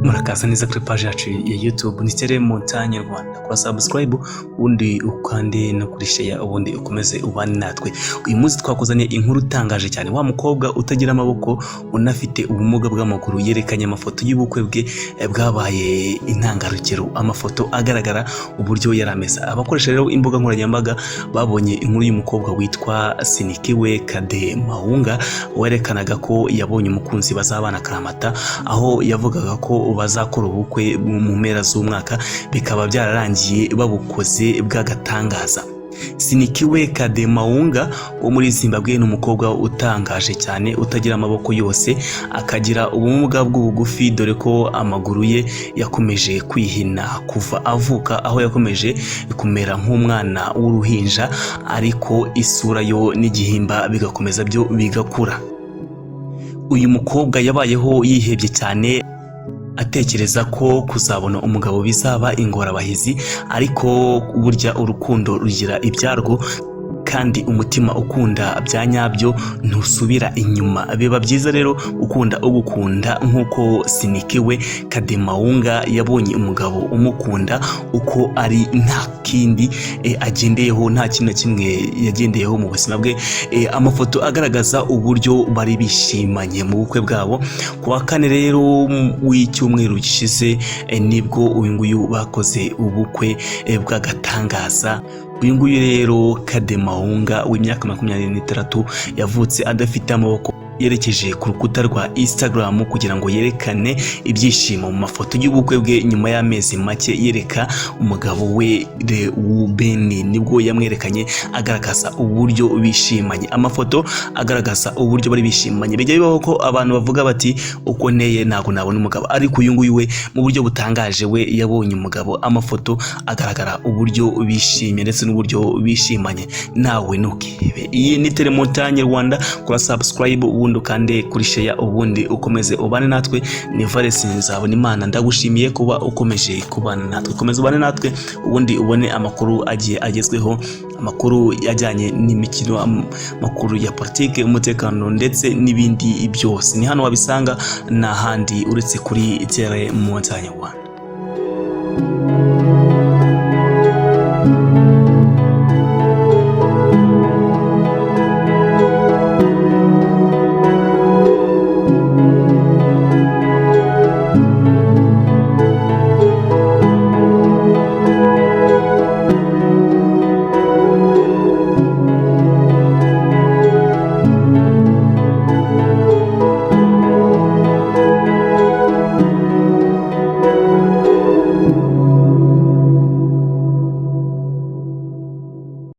Murakaza neza kuri page yacu ya YouTube, ni Tere Montagne Rwanda. Kora subscribe, ubundi ukande no kuri share, ubundi ukomeze ubane natwe. Uyu munsi twakuzaniye inkuru itangaje cyane. Wa mukobwa utagira amaboko unafite ubumuga bw'amaguru yerekanye amafoto y'ubukwe bwe bwabaye intangarugero, amafoto agaragara uburyo yari ameze. Abakoresha rero imbuga nkoranyambaga babonye inkuru y'umukobwa witwa Sinikiwe Kade Mahunga werekanaga ko yabonye umukunzi bazabana akaramata, aho yavugaga ko bazakora ubukwe mu mpera z'umwaka, bikaba byararangiye babukoze bw'agatangaza. Sinikiwe Kademaunga wo muri Zimbabwe ni umukobwa utangaje cyane, utagira amaboko yose, akagira ubumuga bw'ubugufi, dore ko amaguru ye yakomeje kwihina kuva avuka, aho yakomeje kumera nk'umwana w'uruhinja, ariko isura yo n'igihimba bigakomeza byo bigakura. Uyu mukobwa yabayeho yihebye cyane, atekereza ko kuzabona umugabo bizaba ingorabahizi, ariko burya urukundo rugira ibyarwo, kandi umutima ukunda bya nyabyo ntusubira inyuma. Biba byiza rero ukunda ugukunda, nk'uko Sinikiwe Kademaunga yabonye umugabo umukunda uko ari, nta kindi agendeyeho, nta kintu na kimwe yagendeyeho mu buzima bwe. Amafoto agaragaza uburyo bari bishimanye mu bukwe bwabo ku wa kane rero w'icyumweru gishize, nibwo uyu nguyu bakoze ubukwe bw'agatangaza. Uyu nguyu rero Kademaunga w'imyaka 26 yavutse adafite amaboko, yerekeje ku rukuta rwa Instagram kugira ngo yerekane ibyishimo mu mafoto y'ubukwe bwe. Nyuma y'amezi make yereka umugabo we Reuben, nibwo yamwerekanye agaragaza uburyo bishimanye, amafoto agaragaza uburyo bari bishimanye. Bijya bibaho ko abantu bavuga bati uko nteye ntabwo nabona umugabo, ariko uyu nguyu we mu buryo butangaje we yabonye umugabo. Amafoto agaragara uburyo bishimye ndetse n'uburyo bishimanye. Nawe ntukihebe. Iyi ni Telemontagne Rwanda. Kora subscribe, ubundi ukande kuri share, ubundi ukomeze ubane natwe. Ni Valens Nzabona Imana, ndagushimiye kuba ukomeje kubana natwe. Komeza ubane natwe, ubundi ubone amakuru agiye agezweho, amakuru ajyanye n'imikino, amakuru ya politike, umutekano ndetse n'ibindi byose. Ni hano wabisanga, nta handi uretse kuri Telemontagne Rwanda.